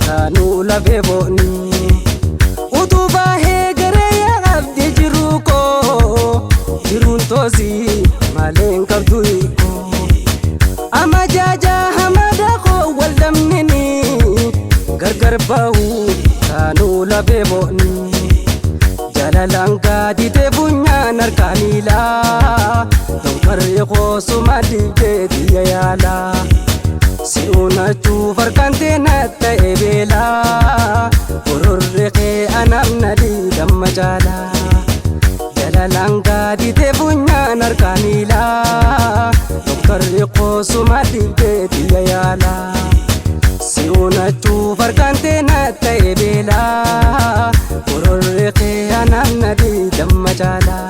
Taanuu lafee booni. Utubaa heegaree yaabdee jiru koo jiruun toosii malee hin qabdu hiikoo. Amma jaajaa hamada koo wal dhabnini gargar bahu taanuu lafee booni. Jaalalaan gaaditee funyaan harkaa miilaa Dooktarri koosuma dibdee biyya yaalaa. Si'uunachuuf harkaan teenaa ta'e beelaa Gororri kee anaaf na diigamma caalaa. Jaalalaan gaaditee funyaan harkaa miilaa Dooktarri koosuma dibdee biyya yaalaa. Si'uunachuuf harkaan teenaa ta'e beelaa Gororri kee anaaf na diigamma caalaa.